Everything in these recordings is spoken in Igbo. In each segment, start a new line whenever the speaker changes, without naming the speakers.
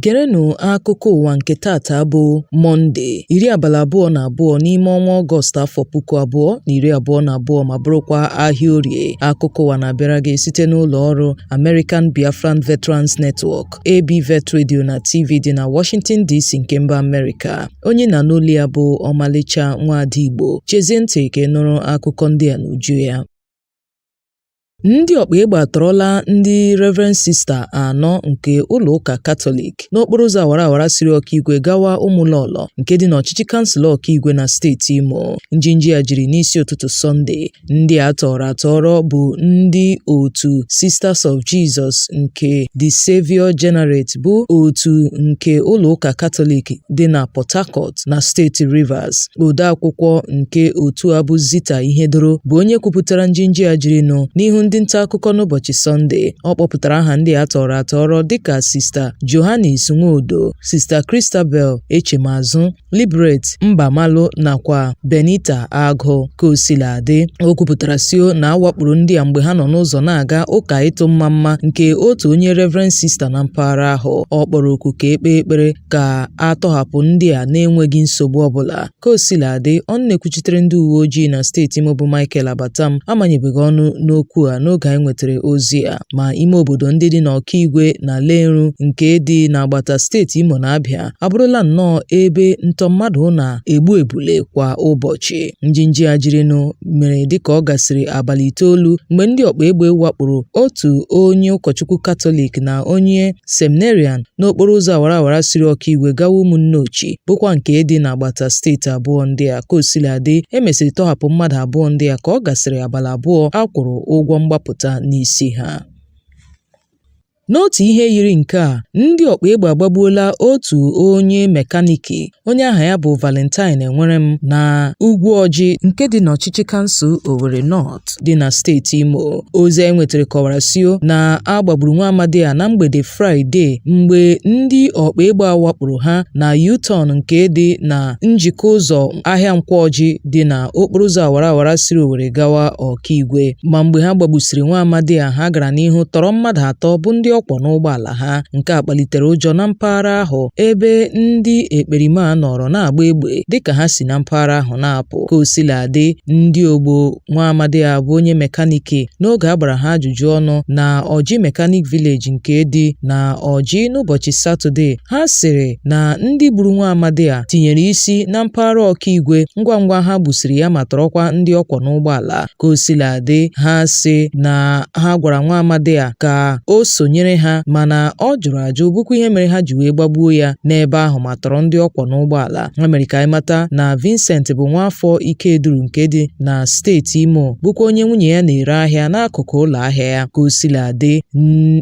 Gerenụ akụkọ ụwa nke taata bụ Mọnde, 22 n'ime ọnwa Ọgọst afọ 2022 ma bụrụkwa ahịa Orie. Akụkọ ụwa na-abịara gị site n'ụlọ ọrụ American Biafran Veterans Network, ABVET Radio na TV dị na Washington DC nke mba Amerịka. Onye na-anụ olu ya bụ Ọmalịcha Nwaada Igbo. Chezie ntị ka ị nụrụ akụkọ ndị a n'uju ya. Ndị ọkpa egbe atọrọla ndị Reverend Sista anọ nke ụlọ ụka Katọlik n'okporo ụzọ awara awara siri Ọkigwe gawa Ụmụlọlọ nke dị n'ọchịchị kansụl Ọkigwe na steeti Imo. Njinji a jiri n'isi ụtụtụ Sọnde. Ndị a tọrọ atọrọ bụ ndị otu Sisters of Jesus nke The Saviour Generate bụ otu nke ụlọ ụka Katọlik dị na Port Harcourt na steeti Rivers. Odeakwụkwọ nke otu a bụ Zita Ihedoro bụ onye kwupụtara njinji a jirinụ n'ihu ndị nta akụkọ n'ụbọchị Sọnde. Ọ kpọpụtara aha ndị a tọrọ atọrọ dịka Sista Johannes Nwodo, Sista Christabel Echemazụ, Liberate Mbamalụ nakwa Benita Agụ. Ka o sila dị, o kwupụtara sio na a wakporo ndị a mgbe ha nọ n'ụzọ na-aga ụka ịtụ mma mma nke otu onye Reverend Sista na mpaghara ahụ. Ọ kpọrọ oku ka e kpee ekpere ka a tọhapụ ndị a na-enweghị nsogbu ọbụla. Ka o sila dị, ọnụ na-ekwuchitere ndị uwe ojii na steeti Imo bụ Michael Abatam amanyebeghị ọnụ n'okwu a n'oge anyị nwetara ozi a. Ma ime obodo ndị dị n'Ọkigwe na Lenru nke dị n'agbata steeti Imo na Abịa abụrụla nnọọ ebe ntọ mmadụ na-egbu ebule kwa ụbọchị. Njinji a jirinụ mere dịka ọ gasịrị abalị 9 mgbe ndị ọkpa egbe wakporo otu onye ụkọchukwu Katọlik na onye seminarian n'okporo ụzọ awara awara siri Ọkigwe gawa Ụmụnneochi bụkwa nke dị n'agbata steeti abụọ ndị a. Ka o sila dị, e mesịrị tọhapụ mmadụ abụọ ndị a ka ọ gasịrị abalị 2 a kwụrụ ụgwọ mgbapụta n'isi ha. N'otu ihe yiri nke a, ndị ọkpa egbe agbagbuola otu onye mekaniki onye aha ya bụ Valentine Enwerem na Ugwuọjị nke dị n'ọchịchị kansụl Owerri North dị na steeti Imo. Ozi anyị nwetara kọwara sio na a gbagburu nwa amadi a na mgbede Fraịde mgbe ndị ọkpa egbe a wakporo ha na U-turn nke dị na njikọ ụzọ ahịa Nkwọji dị na okporo ụzọ awara awara siri Owerri gawa Ọkigwe. Ma mgbe ha gbagbusiri nwa amadi a, ha gara n'ihu tọrọ mmadụ atọ bụ ndị ọkwọ n'ụgbọala ha. Nke a kpalitere ụjọ na mpaghara ahụ ebe ndị ekperima a nọrọ na-agba egbe dịka ha si na mpaghara ahụ na-apụ. Ka o sila dị, ndị ogbo nwa amadi a bụ onye mekaniki n'oge a gbara ha ajụjụ ọnụ na Ọjị Mechanic Village nke dị na Ọjị n'ụbọchị Satọde, ha sịrị na ndị gburu nwa amadi a tinyere isi na mpaghara Ọkigwe ngwa ngwa ha gbusiri ya ma tọrọkwa ndị ọkwọ n'ụgbọala. Ka o sila dị, ha sị na ha gwara nwa amadi a ka o sonyere ha mana ọ jụrụ ajụ bụkwa ihe mere ha ji wee gbagbuo ya n'ebe ahụ ma tọrọ ndị ọkwọ n'ụgbọala. Ha mere ka anyị mata na Vincent bụ nwaafọ Ikeduru nke dị na steeti Imo bụkwa onye nwunye ya na-ere ahịa n'akụkụ ụlọ ahịa ya. Ka o sila dị,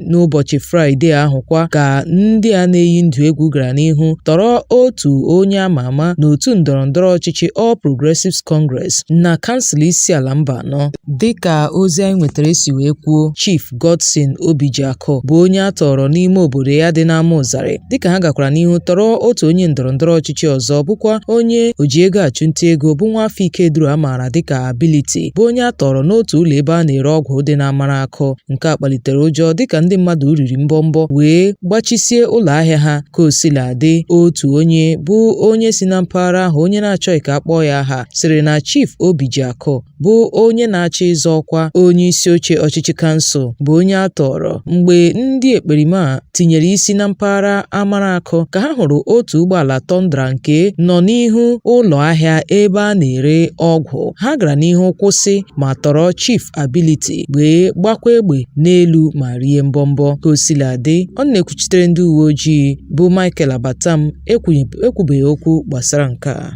n'ụbọchị Fraịde ahụ kwa ka ndị a na-eyi ndụ egwu gara n'ihu tọrọ otu onye ama ama n'otu ndọrọ ndọrọ ọchịchị All Progressives Congress na kansụl Isiala Mbanọ. Dịka ozi anyị nwetara si wee kwuo, Chief Godson Obijiakụ bụ onye a tọrọ n'ime obodo ya dị n'Amaụzarị dịka ha gakwara n'ihu tọrọ otu onye ndọrọ ndọrọ ọchịchị ọzọ bụkwa onye oji ego achụnta ego bụ nwaafọ Ikeduru a maara dịka Ability bụ onye a tọrọ n'otu ụlọ ebe a na-ere ọgwụ dị n'Amarakụ. Nke a kpalitere ụjọ dịka ndị mmadụ riri mbọmbọ wee gbachisie ụlọ ahịa ha. Ka o sila dị, otu onye bụ onye si na mpaghara ahụ onye na-achọghị ka a kpọọ ya aha sịrị na Chief Obijiakụ bụ onye na-achọ ịzọ ọkwa onye isi oche ọchịchị kansụl bụ onye a tọrọ mgbe ndị ekperima a tinyere isi na mpaghara Amarakụ ka ha hụrụ otu ụgbọala Tundra nke nọ n'ihu ụlọ ahịa ebe a na-ere ọgwụ. Ha gara n'ihu kwụsị ma tọrọ Chief Ability wee gbakwa egbe n'elu ma rie mbọmbọ. Ka o sila dị, ọnụ na-ekwuchitere ndị uwe ojii bụ Michael Abatam ekwubeghị okwu gbasara nke a.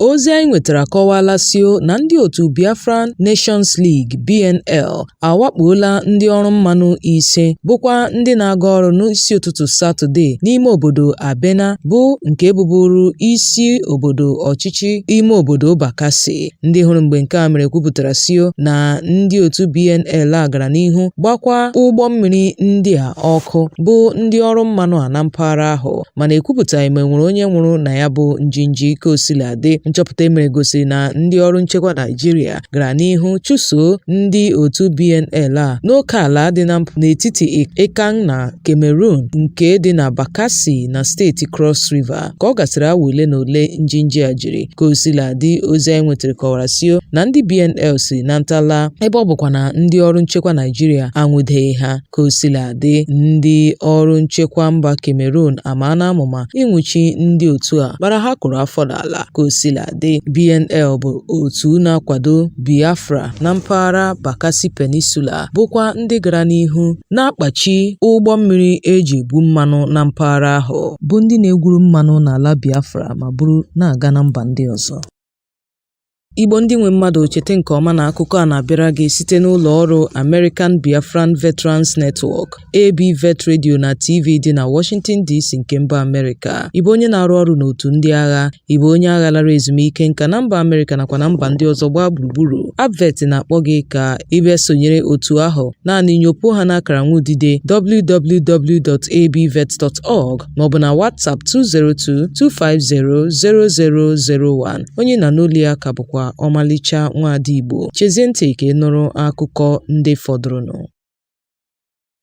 Ozi anyị nwetara akọwaala sio na ndị otu Biafran Nations League BNL awakpoola ndị ọrụ mmanụ ise bụkwa ndị na-aga ọrụ n'isi ụtụtụ Satọde n'ime obodo Abena bụ nke bụbụrụ isi obodo ọchịchị ime obodo Bakassi. Ndị hụrụ mgbe nke a mere kwupụtara sio na ndị otu BNL a gara n'ihu gbakwa ụgbọ mmiri ndị a ọkụ bụ ndị ọrụ mmanụ a na mpaghara ahụ. Mana ekwupụtaghị ma enwere onye nwụrụ na ya bụ njinji. Ka o sila dị, Nchọpụta emere gosiri na ndị ọrụ nchekwa Naịjirịa gara n'ihu chụsoo ndị otu BNL a n'oke ala dị n'etiti Ikang na Cameroon nke dị na Bakassi na steeti Cross River ka ọ gasịrị awa ole na ole njinji a jiri. Ka o sila dị, ozi anyị nwetara kọwara sio na ndị BNL si na nta laa ebe ọ bụkwa na ndị ọrụ nchekwa Naịjirịa anwụdeghị ha. Ka o sila dị, ndị ọrụ nchekwa mba Cameroon amaana amụma ịnwụchi ndị otu a mana ha kụrụ afọ n'ala. Ka o sila dị, BNL bụ otu na-akwado Biafra na mpaghara Bakassi Peninsula bụkwa ndị gara n'ihu na-akpachi ụgbọ mmiri e ji ebu mmanụ na mpaghara ahụ bụ ndị na-egwuru mmanụ n'ala Biafra ma buru na-aga na mba ndị ọzọ. Igbo ndị nwe mmadụ, cheta nke ọma na akụkọ a na-abịara gị site n'ụlọ ọrụ American Biafran Veterans Network, ABVET Radio na TV dị na Washington DC nke mba Amerịka. Ị bụ onye na-arụ ọrụ n'otu ndị agha, ị bụ onye agha lara ezumike nka na mba Amerịka nakwa na mba ndị ọzọ gbaa gburugburu, ABVET na-akpọ gị ka ị bịa sonyere otu ahụ. Naanị nyopuo ha n'akara nwaudide www.abvet.org maọbụ na WhatsApp 202 250 0001. Onye ị na-anụ olu ya ka bụkwa ọmalịcha nwaada Igbo. Chezie ntị ka ị nụrụ akụkọ ndị fọdụrụnụ.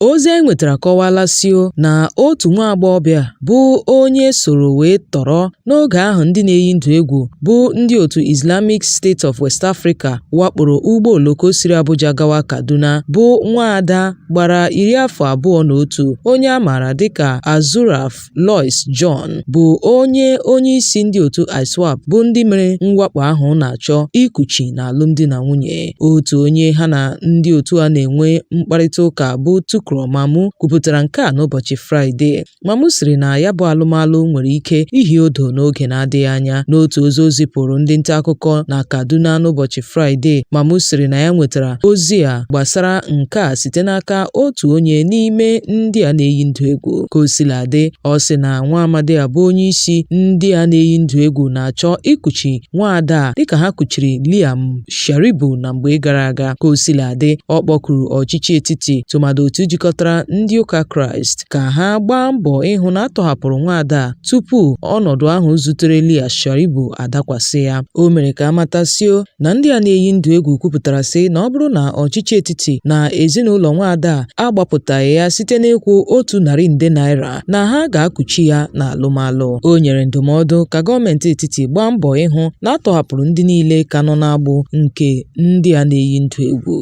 Ozi anyị nwetara kọwala sio na otu nwa agbọghọbịa bụ onye soro wee tọrọ n'oge ahụ ndị na-eyi ndụ egwu bụ ndị otu Islamic State of West Africa wakporo ụgbọ oloko siri Abuja gawa Kaduna bụ nwaada gbara 21 onye a maara dịka Azuraf Lois John bụ onye onyeisi ndị otu ISWAP bụ ndị mere mwakpo ahụ na-achọ ikuchi n'alụmdi na nwunye. Otu onye ha na ndị otu a na-enwe mkparịta ụka bụ Tukur Mamu kwupụtara nke a n'ụbọchị Fraịde. Mamu sịrị na ya bụ alụmalụ nwere ike ihi odo n'oge na-adịghị anya. N'otu ozi o zipụrụ ndị nta akụkọ na Kaduna n'ụbọchị Fraịde, Mamu sịrị na ya nwetara ozi a gbasara nke a site n'aka otu onye n'ime ndị a na-eyi ndụ egwu. Ka o sila dị, ọ sị na nwa amadi a bụ onye isi ndị a na-eyi ndụ egwu na-achọ ikuchi nwaada a dịka ha kuchiri Liam Sharibu na mgbe gara aga. Ka o sila dị, ọ kpọkuru ọchịchị etiti tụmadị otu jikọtara ndị ụka Kraịst ka ha gbaa mbọ ịhụ na a tọhapụrụ nwaada a tupu ọnọdụ ahụ zutere Leah Sharibu adakwasị ya. O mere ka a matasio na ndị a na-eyi ndụ egwu kwupụtara sị na ọ bụrụ na ọchịchị etiti na ezinụlọ nwaada a agbapụtaghị ya site n'ịkwụ ₦100 nde na ha ga-akuchi ya n'alụmalụ. O nyere ndụmọdụ ka gọọmenti etiti gbaa mbọ ịhụ na a tọhapụrụ ndị niile ka nọ n'agbụ nke ndị a na-eyi ndụ egwu.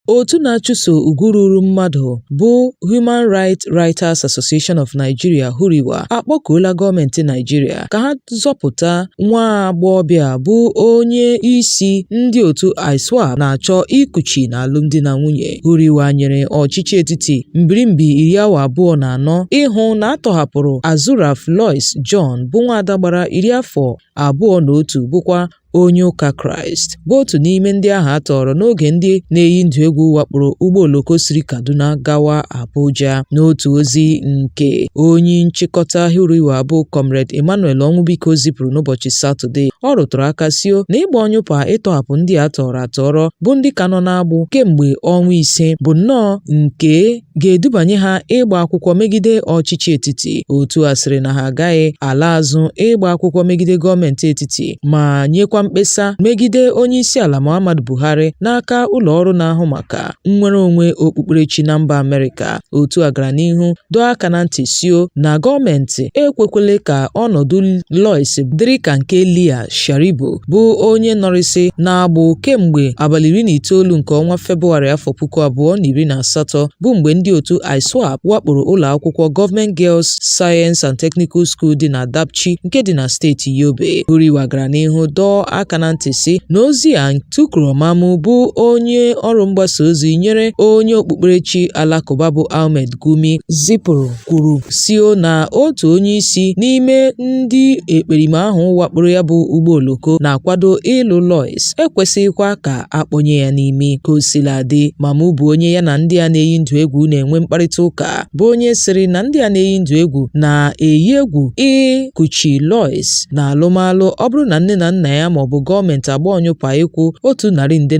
Otu na-achụso ugwu ruru mmadụ bụ Human Rights Writers Association of Nigeria HURIWA akpọkuola gọọmenti Naịjirịa ka ha zọpụta nwa agbọghọbịa bụ onye isi ndị otu ISWAP na-achọ ikuchi n'alụmdi na nwunye. HURIWA nyere ọchịchị etiti mbirimbi iri awa 24 ịhụ na a tọhapụrụ Azuraf Lois John bụ nwaada gbara 21 bụkwa onye ụka Kraịst bụ otu n'ime ndị ahụ a tọọrọ n'oge ndị na-eyi ndụ egwu wakporo ụgbọ oloko siri Kaduna gawa Abuja. N'otu ozi nke onye nchịkọta HURIWA bụ Comrade Emmanuel Ọnwụbiko zipụrụ n'ụbọchị Satọde, ọ rụtụrụ aka sio na ịgba ọnyụpa ịtọhapụ ndị a tọọrọ atọrọ bụ ndị ka nọ n'agbụ kemgbe ọnwa 5 bụ nnọọ nke ga-edubanye ha ịgba akwụkwọ megide ọchịchị etiti. Otu a sịrị na ha agaghị ala azụ ịgba akwụkwọ megide gọọmenti etiti ma nyekwa mkpesa megide onyeisiala Muhammadu Buhari n'aka ụlọ ọrụ na-ahụ maka nnwere onwe okpukperechi na mba Amerịka. Otu a gara n'ihu dọọ aka na ntị sio na gọọmenti ekwekwele ka ọnọdụ Lois dịrị ka nke Leah Sharibu bụ onye nọrịsị n'agbụ kemgbe abalị 19 nke ọnwa Febụwarị afọ 2018 bụ mgbe ndị otu ISWAP wakporo ụlọ akwụkwọ Government Girls Science and Technical School dị na Dapchi nke dị na steeti Yobe. HURIWA gara n'ihu dọọ aka na ntị sị na ozi a Tukur Mamu bụ onye ọrụ mgbasa ozi nyere onye okpukperechi alakụba bụ Ahmed Gumi zipụrụ kwuru sio na otu onye isi n'ime ndị ekperima ahụ wakporo ya bụ ụgbọ oloko na-akwado ịlụ Lois ekwesịghịkwa ka a kpọnye ya n'imi. Ka o sila dị, Mamu bụ onye ya na ndị a na-eyi ndụ egwu na-enwe mkparịta ụka bụ onye sịrị na ndị a na-eyi ndụ egwu na-eyi egwu ịkụchi Lois na alụmalụ ọ bụrụ na nne na nna ya maọbụ gọọmenti agba ọnyụpa ịkwụ ₦100 nde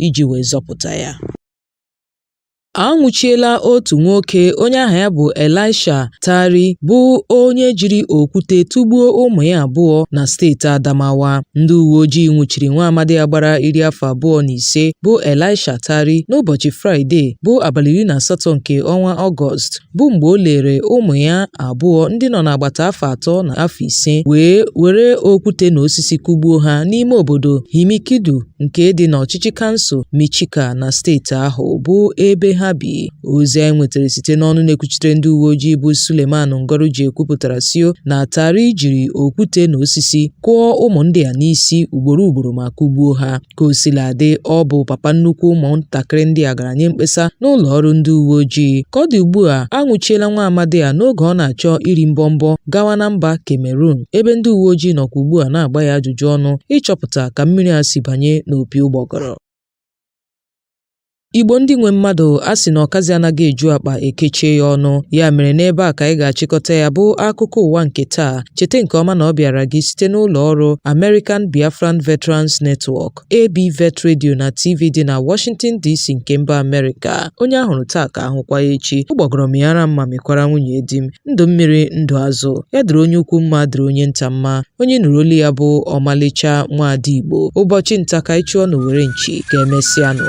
iji wee zọpụta ya. A nwụchiela otu nwoke onye aha ya bụ Elisha Tari bụ onye jiri okwute tụgbuo ụmụ ya abụọ na steeti Adamawa. Ndị uwe ojii nwụchiri nwa amadi a gbara 25 bụ Elisha Tari n'ụbọchị Fraịde bụ abalị 18 nke ọnwa Ọgọst bụ mgbe o lere ụmụ ya abụọ ndị nọ n'agbata afọ 3 na afọ 5 wee were okwute na osisi kụgbuo ha n'ime obodo Himikidu nke dị n'ọchịchị kansụl Michika na steeti ahụ bụ ebe ha bi. Ozi anyị nwetara site n'ọnụ na-ekwuchitere ndị uwe ojii bụ Suleiman Nguroje kwupụtara sio na Tari jiri okwute na osisi kụọ ụmụ ndị a n'isi ugboro ugboro ma kụgbuo ha. Ka o sila dị, ọ bụ papa nnukwu ụmụntakịrị ndị a gara nye mkpesa n'ụlọ ọrụ ndị uwe ojii. Ka ọ dị ugbu a, a nwụchiela nwa amadi a n'oge ọ na-achọ iri mbọmbọ gawa na mba Cameroon, ebe ndị uwe ojii nọkwa ugbu a na-agba ya ajụjụ ọnụ ịchọpụta ka mmiri a si banye n'opi ụgbọgọrọ. Igbo ndị nwe mmadụ, a sị na ọkazị anaghị eju akpa ekechie ya ọnụ. Ya mere n'ebe a ka anyị ga-achịkọta ya bụ akụkọ ụwa nke taa. Cheta nke ọma na ọ bịara gị site n'ụlọ ọrụ American Biafran Veterans Network, ABVET Radio na TV dị na Washington DC nke mba Amerịka. Onye a hụrụ taa ka a hụkwa ya echi. Ụgbọgọrọ mịara m ma mịkwara nwunye di m. Ndụ mmiri, ndụ azụ. Ya dịrị onye ukwu mma, dịrị onye nta mma. Onye nụrụ olu ya bụ ọmalịcha nwaada Igbo. Ụbọchị nta ka anyị chụọ n'owere nchi. Ka emesịanụ.